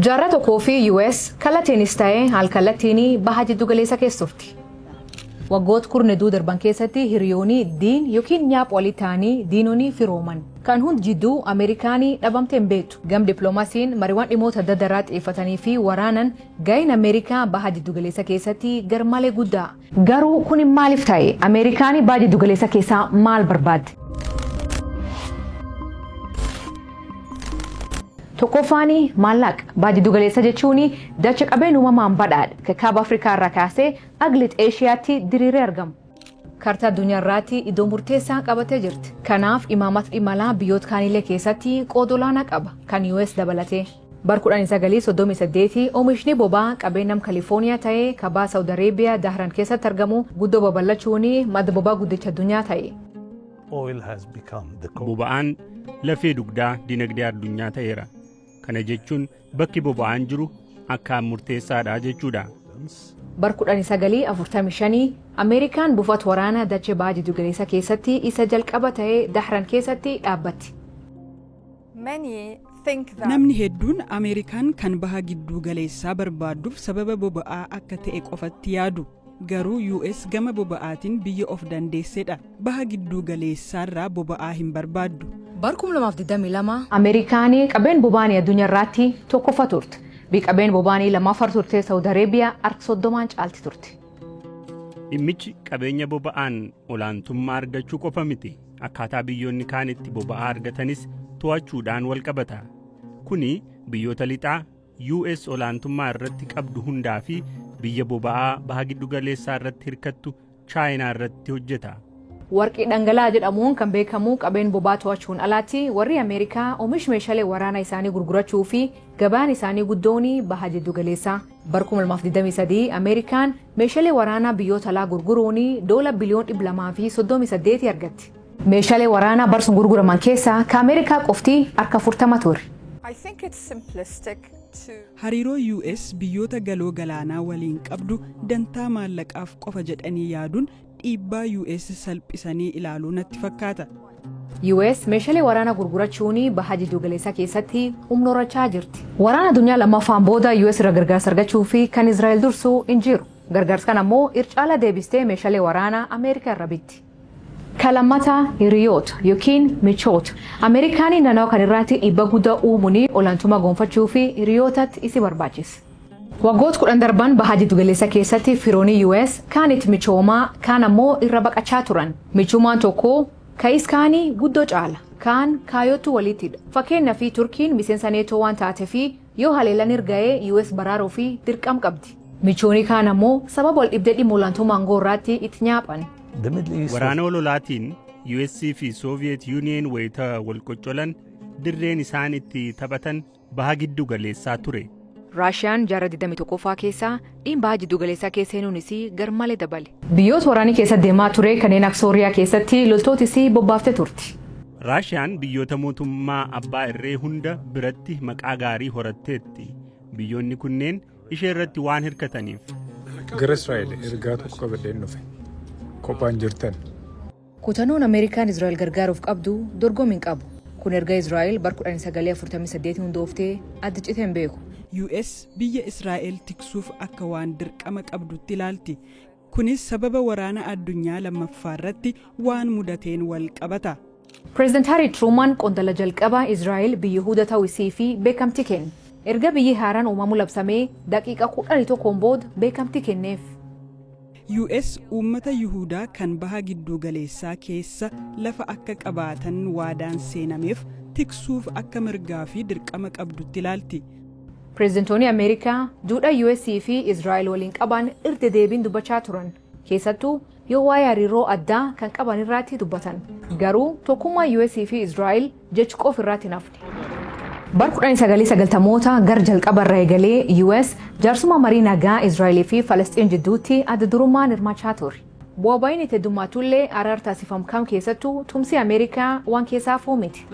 Jaarraa tokkoo fi US kallattiinis ta'ee al-kallattiin baha jiddu galeessa keessa turti. Waggoota kurna hedduu darban keessatti hiriyoonni diin yookiin nyaapha walii ta'anii diinonni firooman. Kan hundi jidduu Ameerikaanii dhabamte hin beektu. Gam dippiloomaasiin mariiwwan dhimmoota adda addaa xiyyeeffatanii fi waraanan gaheen Ameerikaa baha jiddu galeessa keessatti garmalee guddaa. Garuu kun maaliif ta'e? Ameerikaanii baha jiddu galeessa keessaa maal barbaadde? Tokkoffaan maallaqa. Baha jiddu galeessa jechuun dacha qabeen uumamaan badhaadha. Kaaba Afrikaa irraa kaasee hanga Lixa Eeshiyaatti diriiree argama. Kaartaa addunyaa irratti iddoo murteessaa qabatee jirti. Kanaaf imaamata imalaa biyyoota kaanilee keessatti qooda olaanaa qaba. Kan US dabalatee. Bara 1938 oomishni boba'aa qabeenyam Kalifoorniyaa ta'ee kabaa Saawud Areebiyaa Dahran keessatti argamu guddoo babal'achuun madda boba'aa guddicha addunyaa ta'e. Boba'aan lafee dugdaa dinagdee addunyaa ta'eera. Kana jechuun bakki boba'aan jiru akkaan murteessaadha jechuudha. Bara 1945 Ameerikaan buufata waraanaa dachee baha jiddu galeessa keessatti isa jalqaba ta'ee Dahran keessatti dhaabbatti. Namni hedduun Ameerikaan kan baha gidduu galeessaa barbaadduuf sababa boba'aa akka ta'e qofatti yaadu. Garuu US gama boba'aatiin biyya of dandeessedha. Baha gidduu galeessaarraa boba'aa hin barbaaddu. Bara 2022 Ameerikaan qabeen boba'anii addunyaa irratti tokkoffaa turte. Biyyi qabeen boba'anii lammaffaa turte Saawud Areebiyaa harka 30 caalti turte. Dhimmichi qabeenya boba'aan olaantummaa argachuu qofa miti. Akkaataa biyyoonni kaan itti boba'aa argatanis to'achuudhaan wal qabata. Kuni biyyoota lixaa US olaantummaa irratti qabdu hundaa fi biyya boba'aa baha giddu galeessaa irratti hirkattu Chaayinaa irratti hojjeta. Warqii dhangala'aa jedhamuun kan beekamu qabeen boba'aa to'achuun alaatti warri Ameerikaa oomisha meeshaalee waraanaa isaanii gurgurachuu fi gabaan isaanii guddoon baha jiddu galeessaa. Bara 2023 Ameerikaan meeshaalee waraanaa biyyoota alaa gurguruun doola biliyoon 238 argatti. Meeshaalee waraanaa barsuun gurguraman keessaa ka Ameerikaa qofti harka 40 ture. Hariiroo US biyyoota galoo galaanaa waliin qabdu dantaa maallaqaaf qofa jedhanii yaaduun dhiibbaa US salphisanii ilaaluu natti fakkaata. US meeshaalee waraanaa gurgurachuun baha jiddu galeessaa keessatti humna horachaa jirti. Waraana addunyaa lammaffaan booda US irra gargaarsa argachuu fi kan Israa'el dursuu hin jiru. Gargaarsa kana immoo ircaala deebistee meeshaalee waraanaa Ameerikaa irra bitti. Kalamata hiriyoota yookiin michoota. Ameerikaan naannoo kan irratti dhiibbaa guddaa uumuun olaantummaa gonfachuu fi hiriyootatti isi barbaachisa. Waggoota 10 darban baha jiddu galeessa keessatti firoonni US kaan itti michoomaa kaan ammoo irra baqachaa turan. Michummaan tokko ka'is kaanii guddoo caala. Kaan kaayootu walittidha. Fakkeenyaaf Turkiin miseensa neetoo waan taateef yoo haleelan erga'ee US baraaruu fi dirqam qabdi. Michoonni kaan ammoo sababa wal dhibdee dhimma olaantummaa aangoo irratti itti nyaaphan. Waraana ololaatiin US fi Soviet Union wayita wal qoccolan dirreen isaan itti taphatan baha giddu galeessaa ture. Raashiyaan jaarraa 21ffaa keessaa dhimma jiddu galeessaa keessa seenuunis garmalee dabale. Biyyoota waraanii keessa deemaa ture kanneen akka Sooriyaa keessatti loltootis bobbaaftee turti. Raashiyaan biyyoota mootummaa abbaa irree hunda biratti maqaa gaarii horatteetti. Biyyoonni kunneen ishee irratti waan hirkataniif. Gara Israa'el ergaa tokko qabadheen dhufe. Kophaan jirtan. Kutannoon Ameerikaan Israa'el gargaaruuf qabdu dorgommii hin qabu. Kun erga Israa'el bara 1948 hundooftee adda citee hin beeku. US biyya Israa'el tiksuuf akka waan dirqama qabdutti ilaalti. Kunis sababa waraana addunyaa lammaffaa irratti waan mudateen wal qabata. Pireezidaant Haarii Truumaan qondaala jalqabaa Israa'el biyya Yihuudaa ta'uu isii fi beekamtii kenne. Erga biyyi haaraan uumamuu labsamee daqiiqa 11 booda beekamtii kenneef. US uummata Yihuudaa kan baha gidduu galeessaa keessa lafa akka qabaatan waadaan seenameef tiksuuf akka mirgaa fi dirqama qabdutti ilaalti. Pireezidantoonni Ameerikaa duudhaa US fi Israa'el waliin qaban irra deebiin dubbachaa turan. Keessattuu yoo waa'ee hariiroo addaa kan qaban irratti dubbatan. Garuu tokkummaa US fi Israa'el jechi qofa irratti hin hafne. Bara 1990moota gara jalqaba irraa eegalee US jaarsummaa marii nagaa Israa'el fi Falasxiin jidduutti adda durummaan hirmaachaa ture. Bu'aa ba'iin itti heddummaatullee araara taasifamu kam keessattuu tumsi Ameerikaa waan keessaafuu miti.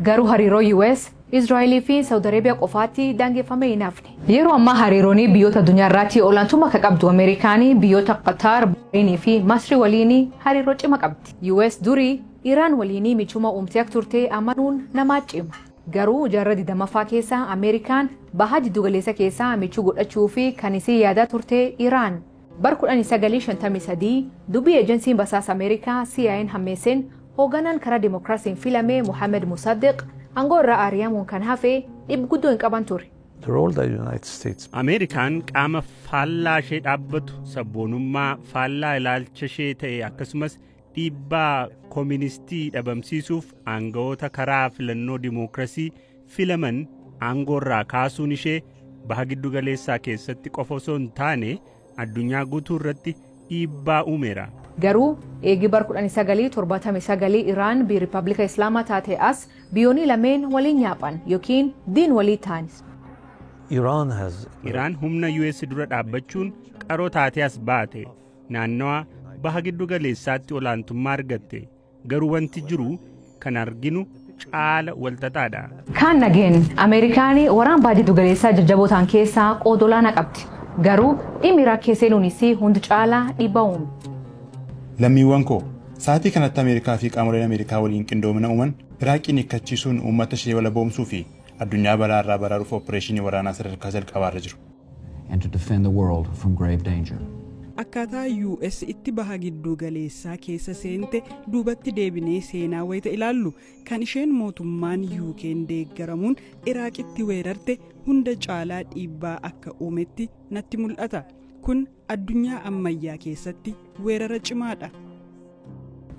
Garuu hariiroo US Israa'elii fi Saawud Areebiyaa qofaatti daangeffamee hin hafne. Yeroo ammaa hariiroon biyyoota addunyaa irratti olaantummaa akka qabdu Ameerikaan biyyoota Qatar, Bahrain fi Masrii waliin hariiroo cimaa qabdi. US durii Iraan waliin michummaa uumtee akka turte amanuun namaa cima. Garuu jaarraa 20ffaa keessa Ameerikaan baha jiddugaleessa keessaa michuu godhachuu fi kan isii yaadaa turte Iraan. Bar 1953 dubbii ejensiin basaasa Ameerikaa CIA'n hammeesseen hoogganaan karaa dimookiraasiin filame Mohaammed Musaddiq aangoo irraa ari'amuun kan hafe dhibbi guddoo hin qaban ture. The role that the United States Ameerikaan qaama faallaa ishee dhaabbatu, sabboonummaa faallaa ilaalcha ishee ta'e, akkasumas dhiibbaa kooministii dhabamsiisuuf aangawoota karaa filannoo dimookiraasii filaman aangoo irraa kaasuun ishee baha giddugaleessaa keessatti qofa osoo hin taane addunyaa guutuu irratti dhiibbaa uumeera. Garuu eegii bar 1979 Iraan biyya Riippaabilika Islaamaa taate as biyyoonni lameen waliin nyaaphan yookiin diin walii ta'an. Iran has Iraan humna US dura dhaabbachuun qaroo taatee as baate, naannawa baha giddu galeessaatti olaantummaa argatte. Garuu wanti jiru kan arginu caala walxaxaadha. Kaan nageen Ameerikaan waraan baha jiddu galeessaa jajjaboo ta'an keessaa qooda olaanaa qabdi. Garuu dhimmi Iraak keessa seenuunis hundi caalaa dhiibbaa uume. Lammiiwwan koo, sa'aatii kanatti Ameerikaa fi qaamoleen Ameerikaa waliin qindoomina uuman Iraaqiin hiikkachiisuun uummata ishee walaboomsuu fi addunyaa balaa irraa baraaruuf opereeshinii waraanaa sadarkaa jalqabaarra jiru. And to defend the world from grave danger. Akkaataa US itti baha gidduu galeessaa keessa seente duubatti deebinee seenaa wayita ilaallu, kan isheen mootummaan UK'n deeggaramuun Iraaqitti weerarte hunda caalaa dhiibbaa akka uumetti natti mul'ata. Kun addunyaa ammayyaa keessatti weerara cimaadha.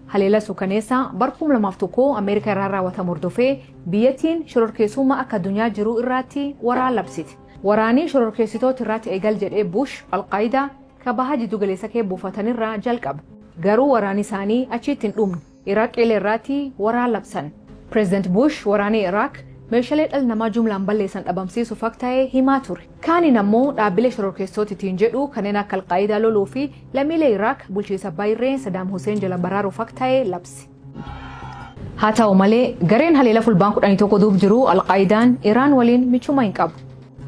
Haleela suukaneessaa bar 2001 Ameerikaa irraa raawwatamu hordofee biyyattiin shororkeessummaa akka addunyaa jiru irratti waraana labsite. Waraanni shororkeessitoota irratti eegal jedhee Bush Alqaayidaa ka baha jiddu galeessa kee buufatanirraa jalqaba. Garuu waraanni isaanii achitti hin dhumne. Iraaq irratti waraana labsan. Pireezidant Bush waraanni Iraaq meeshaalee dhala namaa jumlaan balleessan dhabamsiisuuf akka ta'e himaa ture. Kaaniin ammoo dhaabbilee shororkeessitootiin jedhu kanneen akka Alqaayidaa loluu fi lammiilee Iraaq bulchiinsa baay'ee Sadaam Hussein jala baraaruuf akka ta'e labse. Haa ta'u malee, gareen haleela fulbaan 11 duub jiru Alqaayidaan Iraan waliin michuma hin qabu.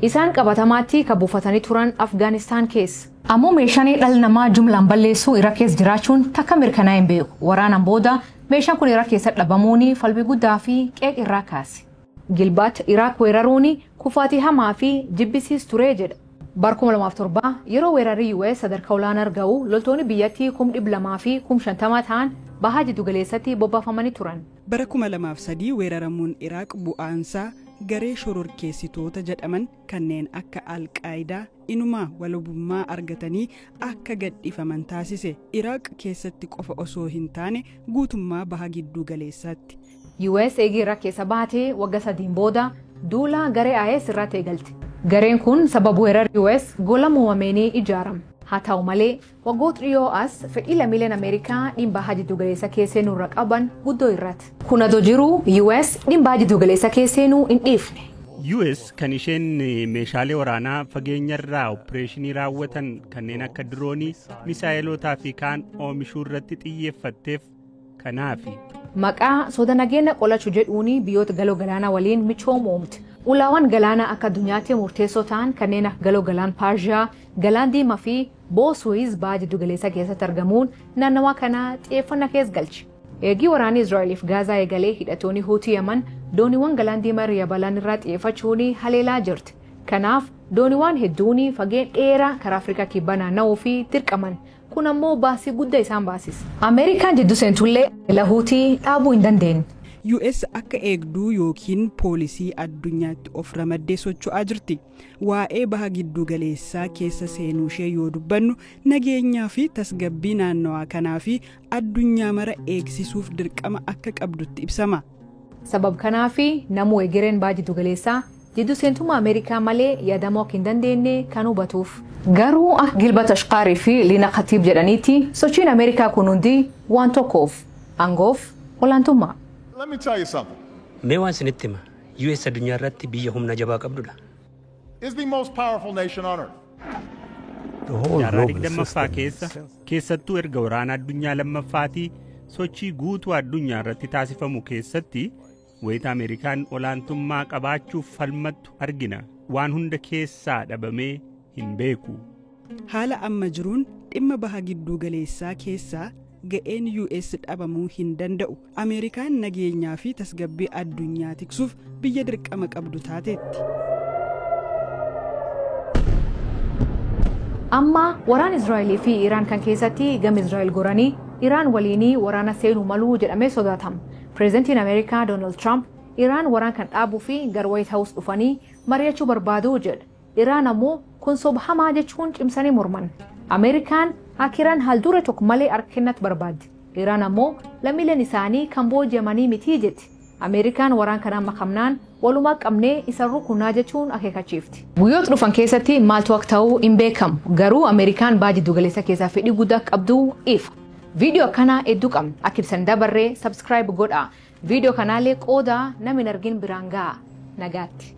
Isaan qabatamaatti kan buufatanii turan Afgaanistaan keessa. Ammoo meeshaan dhala namaa jumlaan balleessuu Iraaq keessa jiraachuun takka mirkanaa'e hin beeku. Waraanaan booda meeshaan kun Iraaq keessatti dhabamuun falmii guddaa fi qeeq irraa kaase. Gilbaat Iraaq weeraruun kufaatii hamaa fi jibbisiis ture jedha. Bar 2007 yeroo weerarri US sadarkaa olaanaa argamu loltoonni biyyattii 250,000 ta'an bahaa jiddu galeessatti bobbaafamanii turan. Bara 2003 weeraramuun Iraaq bu'aansaa garee shororkeessitoota jedhaman kanneen akka Alqaayidaa inumaa walabummaa argatanii akka gadhiifaman taasise. Iraaq keessatti qofa osoo hin taane guutummaa baha gidduu galeessaatti. US eegii Iraaq keessa baatee waggaa 3n booda duula garee IS irratti eegalte. Gareen kun sababa weerarri US gola muumameenii ijaarame. Haa ta'u malee, waggoota dhiyoo as fedhii lammiileen Ameerikaa dhimma baha jiddu galeessa keesseenuu irra qaban guddoo irratti. Kun adoo jiru US dhimma baha jiddu galeessa keesseenuu hin dhiifne. US kan isheen meeshaalee waraanaa fageenyarraa opereeshinii raawwatan kanneen akka diroonii, misaayilotaa fi kaan oomishuu irratti xiyyeeffatteef kanaafi. Maqaa soda nageenya qolachuu jedhuun biyyoota galoo galaanaa waliin michooma uumte. Ulaawwan galaanaa akka addunyaatti murteessoo ta'an kanneen akka galoo galaan Paashiyaa, Galaan Diimaa fi Boosuwiz baha jiddu galeessa keessatti argamuun naannawaa kanaa xiyyeeffannaa keessa galche. Eegii waraanni Israa'eliif Gaazaa eegalee hidhattoonni Huutii Yaman dooniiwwan Galaan Diimaa yabalan irraa xiyyeeffachuun haleelaa jirti. Kanaaf dooniiwwan hedduun fageen dheeraa karaa Afrikaa kibbaa naanna'uu fi dirqaman. Kun ammoo baasii guddaa isaan baasisa. Ameerikaan jiddu seentullee Huutii dhaabuu hin dandeenye. US akka eegduu yookiin poolisii addunyaatti of ramaddee socho'aa jirti. Waa'ee baha gidduu galeessaa keessa seenuu ishee yoo dubbannu, nageenyaa fi tasgabbii naannawaa kanaa fi addunyaa mara eegsisuuf dirqama akka qabdutti ibsama. Sabab kanaaf namuu egereen baha jiddu galeessaa jiddu seentummaa Ameerikaa malee yaadamuu akka hin dandeenye kan hubatuuf. Garuu akka Gilbert Ashqaarii fi Liina Khatiib jedhaniitti, sochiin Ameerikaa kun hundi waan tokkoof: aangoof olaantummaa. Let me tell you something. Mee waan isinitti hima. US addunyaa irratti biyya humna jabaa qabdudha. Is the most powerful nation on earth. The whole Jaarraa global 20ffaa system keessa, keessattuu erga waraana addunyaa lammaffaatii, sochii guutuu addunyaa irratti taasifamu keessatti wayita Ameerikaan olaantummaa qabaachuuf falmattu argina. Waan hunda keessaa dhabamee hin beeku. Haala amma jiruun dhimma baha gidduu galeessaa keessaa ga'een US dhabamuu hin danda'u. Ameerikaan nageenyaa fi tasgabbii addunyaa tiksuuf biyya dirqama qabdu taateetti. Amma waraan Israa'elii fi Iraan kan keessatti gama Israa'el goranii Iraan waliinii waraana seenuu maluu jedhamee sodaatama. Pireezidantiin Ameerikaa Doonaald Tiraamp Iraan waraan kan dhaabuu fi gara White House dhufanii mari'achuu barbaadu jedha. Iraan ammoo kun soba hamaa jechuun cimsanii morman. Ameerikaan akka Iraan haal-dura tokko malee harka kennatu barbaaddi. Iraan ammoo lammiileen isaanii kan booji'amanii mitii jetti. Ameerikaan waraan kanaan makamnaan walumaa qabnee isa rukunaa jechuun akeekachiifti. Guyyoota dhufan keessatti maaltu akka ta'u hin beekamu. Garuu Ameerikaan baha jiddugaleessa keessaa fedhii guddaa qabdu ifa. Viidiyoo akkanaa hedduu qabna. Akka ibsan dabarree subscribe godhaa. Viidiyoo kanaallee qoodaa namni hin argin biraan ga'a. Nagaatti.